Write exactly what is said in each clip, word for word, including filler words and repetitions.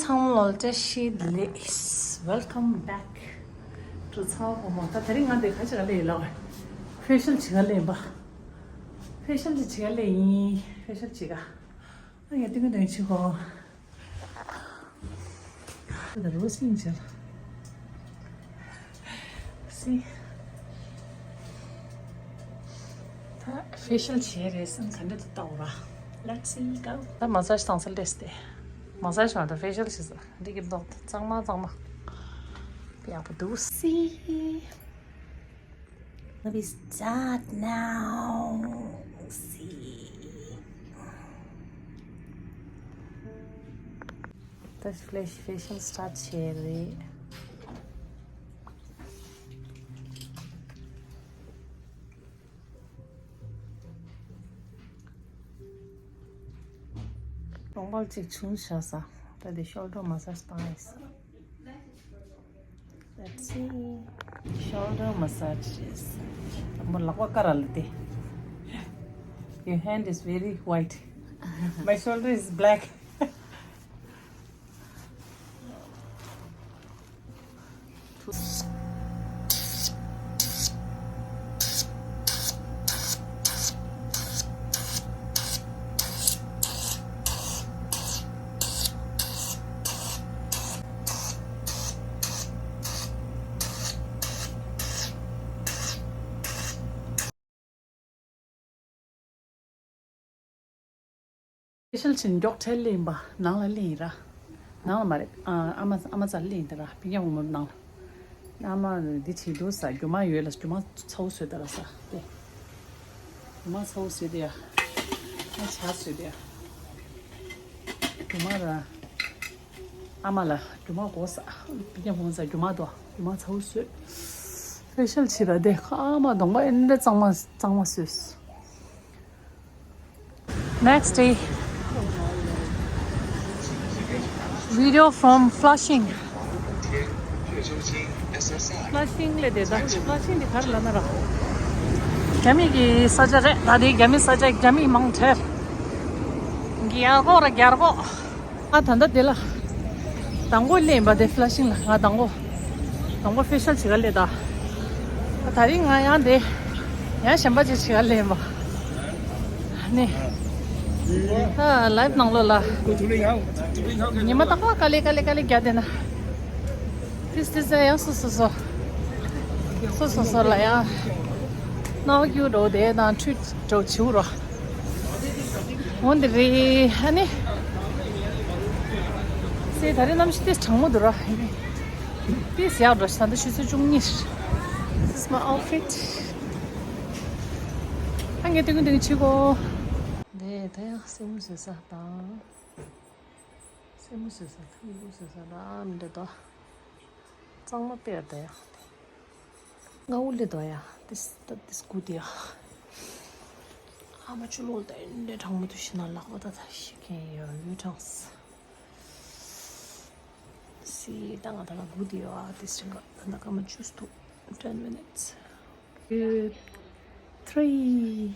ཚང་མ་ལོ་བཀྲ་ཤིས་བདེ་ལེགས། Welcome back to ཚ་བ་བུ་མོ། ད་དེ་རིང་ང་འདི་ག་ཅིག་ག་སླེབས་ཡིན་ལབ། ཕེ་ཤལ་བྱེད་ག་སླེབས་ཡིན་པ། ཕེ་ཤལ་ཅིག་བྱེད་ག་སླེབས་ཡིན། ཕེ་ཤལ་བྱེད་ག་ཨ་ཡ་ཏིང་ཏིང་ཆི་གོ། ད་རོ་སིང་བྱེད་ལ། སི། ད་ཕེ་ཤལ་བྱེད་རེད་བསམ་ག་འདྲ་དུ་ལྟ་བ། Let's see go. ད་མ་སཱ་ཇི་བཏང་ས་སླེབས་ཏེ། མ་སཱ་ཇི་མ་གཏོགས་ཕེ་ཤལ་བྱེད་ས་འགྲིག་གི་མདོག་གཙང་མ་གཙང་མ། ཡག་པོ་འདུག་སི། Let me start now. See. ད་ཕེ་ཤལ་སི་ཊར་ཊི་བྱེད་རེད། གདོང་པ་གཅིག་ཆུང་བྱས་ས། ད་དེ་ཤོལ་ཌར་མ་སཱ་ཇི་བཏང་ཡིན་ས། Let's see. Shoulder massages. དང་པོ་ལག་པ་དཀར་ར་ལ་དེ། Your hand is very white. My shoulder is black. ཕེ་ཤལ་བྱེད་མགྱོགས་ཁྲལ་ལེན་པ་ནང་ལ་ལེན་ཡིན་ར། ནང་ལ་མ་རེད། ཨ་ཨ་མ་ཨ་མ་རྩ་ལེན་ཡིན་ད་ར། ཕི་ཀྱང་ངོ་ནང་ལ། ཨ་མ་འདི་བྱེད་འདུག་ས། རྒྱུ་མ་ཡོད་ལ་རྒྱུ་མ་ཚ་བོ་བཟོས་ད་ར་ས་དེ། རྒྱུ་མ་ཚ་བོ་བཟོས་དེ་ཡ། ཨ་ཇ་བཟོས་དེ་ཡ། རྒྱུ་མ་ར། ཨ་མ་ལ་རྒྱུ་མ་དགོས་ས། ཕི་ཀྱང་ངོ་ས་རྒྱུ་མ་དོ། རྒྱུ་མ་ཚ་བོ་བཟོས། ཕེ་ཤལ་བྱེད་ར་དེ། ཨ་མ་གདོང་པ་ཨེ་འདྲ་གཙང་མ་གཙང་མ་བཟོས། Next day. Video from Flushing. Flushing ལ་དེ་ད། Flushing དེ་ག་རེ་ལབ་ན་ར། རྒྱ་མི་གི་ས་ཆ་རེད། ད་དེ་རྒྱ་མི་ས་ཆ། རྒྱ་མི་མང་ཆེ་རྒྱ་རྒོག་ར་རྒྱ་རྒོག་ཨ་ད་ལྟ་དེ་ལ། དང་པོ་སླེབས་པ་དེ་Flushing ལ། ང་དང་པོ། དང་པོ་ཕེ་ཤལ་བྱེད་ག་སླེབས་ད། ད་རིང་ང་ཡང་དེ། ཡང་གཞན་པ་ཅིག་བྱེད་ག་སླེབས་པ། ནི། ཨ་ལའིབ་ནང་ལོགས་ལ། ཉི་མ་རྟག་པར་དཀའ་ལས་དཀའ་ལས་དཀའ་ལས་རྒྱག་བསྡད་ན། ཏིས་ཏིས་ཡང་སོ་སོ་སོ། སོ་སོ་སོ་ལ་ཡང་། སྣང་བ་སྐྱིད་འགྲོ་དེ་དང་འཁྲུལ་འགྲོ་བྱིའུ་རོ། འོ་འདི་རེད་ཨ་ནི། སེ་ད་རེས་གནམ་གཤིས་ཏིས་གྲང་མོ་འདུག་ར། ཏིས་ཡག་འགྲོ། ད་ལྟ་ཆུ་ཚོད་བཅུ་གཉིས། This is my outfit. ཨ་ངས་ཏིང་ཏིང་ཆི་གོ། འདི་ད་ཡང་སེན་མོ་བཟོས་ས་དང་། སེན་མོ་བཟོས་ས་དང་། སྨྱུ་གུ་བཟོས་ས་དང་། ཨ་མི་འདྲ་དོ། གཙང་མ་དཔེ་ཡག་ད་ཡ། ང་འུ་ལེ་དོ་ཡ། This, this good ཡ། ཨ་མ་ཆུ་ལོག་ད་འདྲ་གྲང་མོ་དུ་ཤི་ན་ལག་པ་ད་ད་ཤི་ཁན་ཡོད་ཡོད་གྲང་སི། སི་ད་ང་ད་ལ་good ཡ། This ང་ད་ད་ཀ་མ་ཆུ་སྟུ། Ten minutes. Two, three.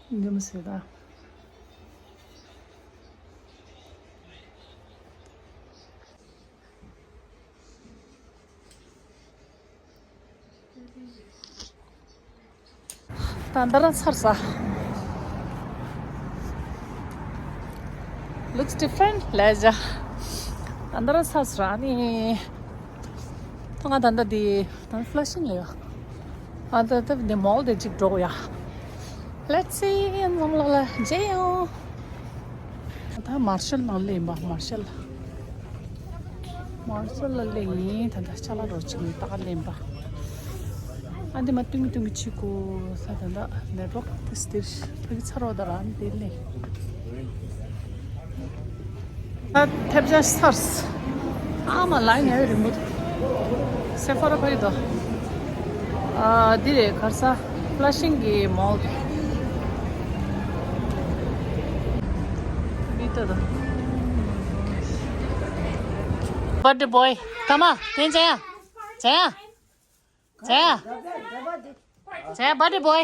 འདི་མ་ཟེར་ད། ད་ད་ར་ཚར་ས། Looks different ལས་བྱ། ད་ད་ར་ཚར་ས་ཨ་ནི། ད་ང་ད་ད་དེ་ད་Flushing ལ་ཡོད། ཨ་ད་ད་དེ་མོལ་དེ་གཅིག་འགྲོ་ཡ། Let's see. ཡང་ནང་ལ་ལ་མཇལ་ཡོང་། ད་མར་ཤལ་ནང་སླེབས་ཡིན་པ། མར་ཤལ། མར་ཤལ་ལ་སླེབས་ཡིན། ད་ད་ཅ་ལག་རོ་ཅིག་ནི་ད་ག་སླེབས་པ། ཨ་འདི་མ་ཏུང་ཏུང་གི་ཆི་གོ་ས། ད་ད་network ཏིས་ཏིས་ཕ་གི་ཚ་རོ་ད་ར་འདི་ལེ། ད་ཐེབས་ཆ་ཚར། ཨ་མ་ལ་ཉལ་རི་མོ། Sephora ཕ་གི་དོ། ཨ་འདི་རེད་གར་ས། Flushing གི་mall། མི་ལྟ་དང་། Birthday boy. Come on. དེ་ཅ་ཡ། ཅ་ཡ། ཅ་ཡ། ཅ་ཡ། Birthday boy.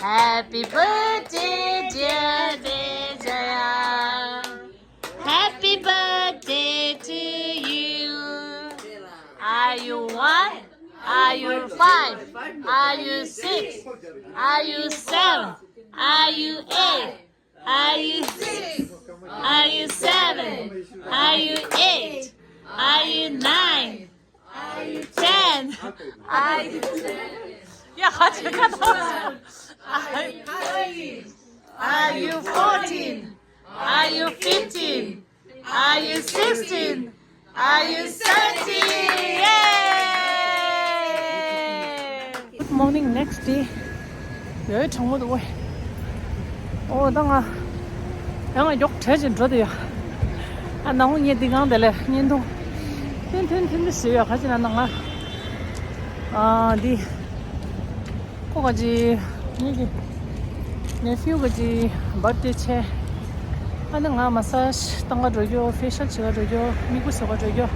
Happy birthday, dear Dejaya. Happy birthday to you. Are you one? Are you five? Are you six? Are you seven? Are you eight? Are you six? Are you seven? Are you eight? Are you nine? Are you ten? Are you ten? Yeah, how do you cut off? Are you fourteen? Are you fifteen? Are you sixteen? Are you seventeen? Yay! Good morning, next day. ཡོད་གྲང་མོ་འདུག་ཨོ། ད་ང་ཡང་མགྱོགས་བྲོས་ཅིག་འགྲོ་དུ་ཡོད། ཨ་ནང་ངས་འདི་གང་དེ་ལས་བརྙན་ཐུང་ཐུན་ཐུན་ཐུན་ཏུ་བཟོས་ཡོད། ག་ཅི་ན་ན་ང་ཨ་འདི། ཁོ་ག་ཅི། ངེད་ཀྱི་ནེ་ཕིའུ་ག་ཅི་བར་ཐི་ཌེ་བྱས། ཨ་ནི་ང་མ་སཱ་ཇི་བཏང་ག་འགྲོ་རྒྱུ། ཕེ་ཤལ་བྱེད་ག་འགྲོ་རྒྱུ། མིག་དཔེ་བཟོ་ག་འགྲོ་རྒྱུ།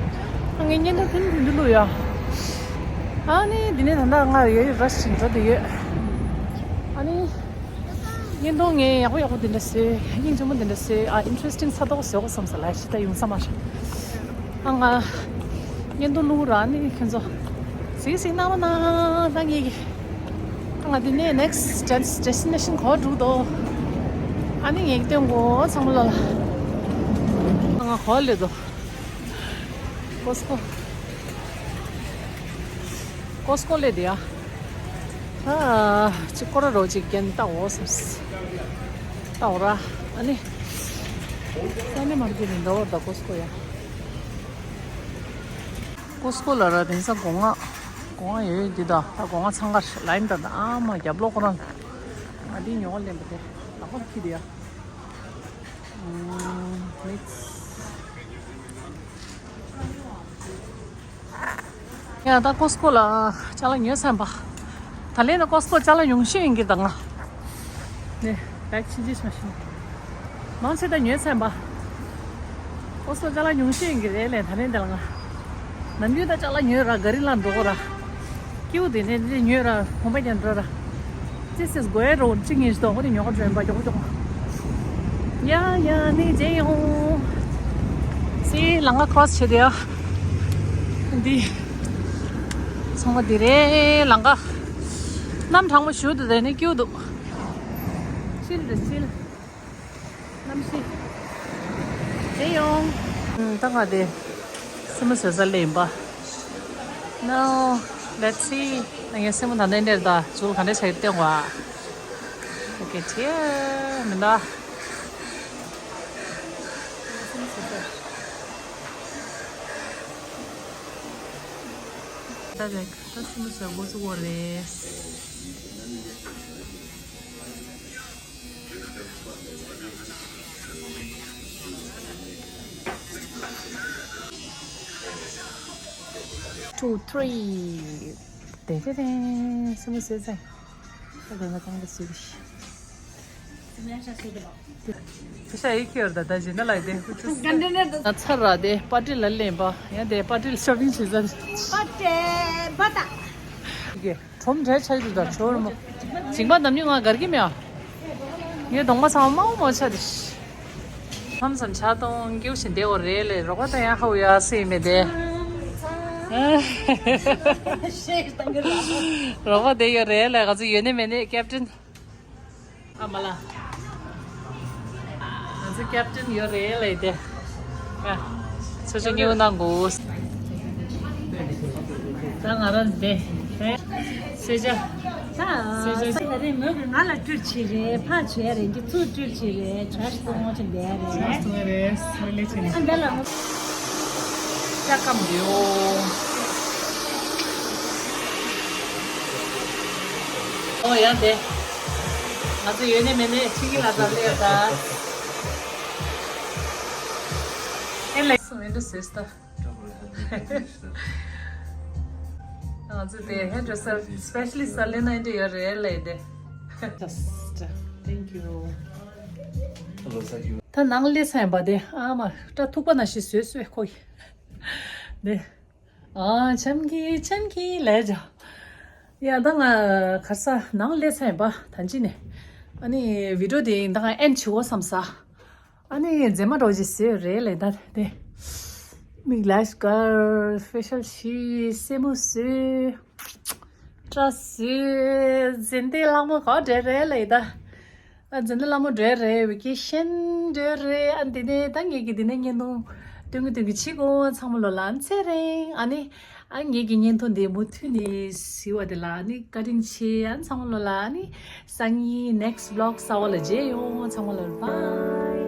ཨ་ངས་བརྙན་ཐུང་ཐུན་ཐུན་དུ་བླུགས་ཡ། ཨ་ནི་འདི་ནས་ད་ལྟ་ང་ཡོད་ར་ཞིག་འགྲོ་དུ་ཡོད། ཨ་ནི་བརྙན་ཐུང་ངས་ཡག་པོ་ཡག་པོ་འདི་འདྲ་བཟོས། སྙིང་རྗེ་མོ་འདི་འདྲ་བཟོས། ཨ་ཨིན་ཊེ་རེ་སི་ཊིང་ཚ་ཏོག་བཟོ་དགོས་བསམ་ས་ལ་ཞིག་ད་ཡོང་ས་མ་རེད། ཨ་ང་བརྙན་ཐུང་བླུགས་ར་ནི་ཁྱོད་ཚོ་གཟིགས་གཟིགས་གནང་བ་ན་ད་ངེད་ཀྱི་ཨ་ང་འདི་ནས་ནེག་སི་ཊི་ཌེ་སི་ཊི་ནེ་ཤན་ག་པར་འགྲོ་འདུག་ཨ་ནི་ངེད་ཀྱི་སྟོན་གོ་ཚང་མ་ལ་ཨ་ང་ག་པར་སླེབས་འདུག་ཀོ་སི་ཀོ། ཀོ་སི་ཀོ་སླེབས་འདུག་ཡ། ཨ་ཅིག་སྐོར་ར་རོ་ཅིག་རྒྱན་བལྟ་འོ་བསམས། བལྟ་འོ་ར། ཨ་ནི་ས་གནས་མ་རྒྱུད་ནས་འདྲ་བོ་ད་ཀོ་སི་ཀོ་ཡ། ཀོ་སི་ཀོ་ལ་ར་དེང་སང་སྒོ་ང་སྒོ་ང་ཡོད་ཡོད་འདི་ད་ད་སྒོ་ང་འཚང་ཁ་ལ་ཡིན་ད་ད་ཨ་མ་རྒྱབ་ལོགས་ཁོ་རང་ང་འདི་ཉོ་ལེན་པ་དེ་ལག་པ་ཁྱི་དེ་ཡ། ཨུམ་མིག་ཡ་ད་ཀོ་སི་ཀོ་ལ་ཅ་ལག་ཉོས་ཚར་བ། ད་ལན་ན་ཀོ་སི་ཀོ་ཅ་ལག་ཉུང་ཤོས་ཡིན་གྱི་ད་ང་། ནས་བེག་ཕྱིན་ཅི་མ་ཤེས། མང་ཆེ་ད་ཉོས་ཚར་བ། ཨོ་སོ་ཅ་ལག་ཉུང་ཤས་ཡིན་གྱི་རེད་ལས། ད་ནས་འདི་ལ་ང་ནམ་རྒྱུན་ད་ཅ་ལག་ཉོས་ར་ག་རི་ལ་འགྲོ་གོ་ར། ཀིའུ་དེ་ནས་འདི་ཉོས་ར་གོམ་པ་རྒྱག་འགྲོ་ར། ཅི་སེ་དགོས་རོ་ཅི་ངེས་ཤི་དོ་ཁོ་དེ་ཉོ་ག་འགྲོ་ཡིན་པ་མགྱོགས་མགྱོགས། ཡ་ཡ་ནི་རྗེ་ཡོང་། སི་ལམ་ཁ་ཁོ་སི་བྱེད་དེ་ཡ། འདི་ཚང་མ་འདི་རེད་ལམ་ཁ། གནམ་གྲང་མོ་ཞུ་འདུག་དེ་ནས་ཀིའུ་འདུག་ཤིལ་དེ་ཤིལ། གནམ་གཤིས། རྗེ་ཡོང་། ད་ང་དེ་སེན་མོ་བཟོ་ས་སླེབས་ཡིན་པ། Now let's see. ངའི་སེན་མོ་ད་ལྟ་འདིར་ད་ཟུར་ག་འདྲ་བྱས་བསྟན་བ། ཨོ་ཀེ་ཁྱེར་མི་འདའ། ད་རེད་ད་སེན་མོ་བཟོ་འགོ་ཚུགས་པ་རེད། Two, three. ཏེ་ཏེ་ཏེ། སེན་མོ་བཟོས་ཚར། ད་དེ་ན་གང་དུ་བཟོས་ཤི། ཤ་ཡི་ཁྱེར་ད་ད་བཞིན་ད་ལགས་ཏེ། ང་ཚར་ར་དེ་པ་ཏི་ལ་ལེན་པ་ཡང་དེ་པ་ཏི་ཤོ་པིང་བྱེད་ས། པ་ཏི་པ་ཏ། ཁྲོམ་འདྲ་ཆགས་ཀྱི་འདུག་ད་ཆོར་མོ། ཞིང་པ་འདམ་ཉུང་ང་གར་གྱི་མེད་ཨ། ངའི་གདོང་པ་ཚང་མ་མང་མོ་ཆགས་ཏེ། ཧམ་སམ་ཆགས་གཏོང་སྐྱེའུ་ཞིག་བསྡད་འོ་རེད་ལས་རོགས་པ་དང་ཡང་ཧ་འུ་ཡ་སེ་མེད་དེ། རོགས་པ་བསྡད་ཡོད་རེད་ལས་ང་ཚོ་ཡོད་ནི་མེད་ནི་ཀེབ་ཏིན། ཨ་མ་ལ། ང་ཚོ་ཀེབ་ཏིན་ཡོད་རེད་ལས་དེ། ཨ། ཚོ་ཆུ་ཉེའུ་ནང་གོ། ད་ང་རང་དེ། སེ་ཆ། ད་སེ་ཆ། ད་རེས་མོས་ཀྱིས་ང་ལ་སྤྲུལ་བྱེད་རེད་ཕ་བྱེད་རེད་འདི་ཚུར་སྤྲུལ་བྱེད་རེད་བྱ་ཞིག་ཏུ་ངོ་ཆེ་འདས་རེད། ང་སུ་ང་རེད་སུ་ལེ་ཆེ་ནི། ཨ་འདི་ལ་ངོ་ལྕགས་ཁམ་འདིའོ། ཨོ་ཡང་དེ། ང་ཚོ་ཡོད་ནི་མེད་ནི་ཕྱི་གི་ལ་འཛབ་ལེ་ད། ཨེ་ལེ་སུ་མེད་འདུག་ཟེར་ད། ང་ཚོ་དེ་ཧེར་ཌི་རེ་སར་སི་པེ་ཤ་ལི་སི་ལེན་ན་འདི་ཡོད་རེད་ལེ་དེ། Just thank you. ད་ནང་སླེབས་ཚར་ཡིན་པ་དེ་ཨ་མ་སྐྲ་ཐུག་པ་ནང་བཞིན་བཟོས་བཟོས་ཁོ་ཡི། དེ། ཨ་ཆམ་གི་ཆམ་གི་ལས་ཇ། ཡ་ད་ང་གར་ས་ནང་སླེབས་ཚར་ཡིན་པ་ད་ཅི་ནས། ཨ་ནི་བི་ཌི་ཡོ་དེ་ཡིན་ད་ང་ཨེན་བྱེད་འོ་བསམ་ས། ཨ་ནི་མཛེས་མ་འདྲ་བོ་ཅིག་བཟོས་ཡོད་རེད་ལས་ད་དེ། མིག་ལེ་ཤ་དཀར་ཕེ་ཤལ་བྱས་སེན་མོ་བཟོས། སྐྲ་བཟོས་འཛིན་བདེ་ལྷག་མོ་ག་བགྲེས་རེད་ལས་ད། ཨ་འཛིན་བདེ་ལྷག་མོ་བགྲེས་རེད་ཝི་ཀེ་ཤན་བགྲེས་རེད་ཨ་འདི་ནས་ད་ངེད་ཀྱི་འདི་ནས་བརྙན་ཐུང་སྟོན་གི་སྟོན་གི་བྱེད་གོ་ཚང་མ་ལོ་ལ་ཚེ་རིང་ཨ་ནི། ཨ་ངེད་ཀྱི་བརྙན་ཐུང་འདི་མུ་མཐུད་ནས་གཟིགས་པ་དེ་ལ་ཨ་ནི་བཀའ་དྲིན་ཆེ་ཨ་ཚང་མ་ལོ་ལ་ཨ་ནི། སང་ཉིན་ནེག་སི་ཊི་བི་ལོག་གསར་པ་ལ་མཇལ་ཡོང་ཚང་མ་ལོ་ལ་བྷའི།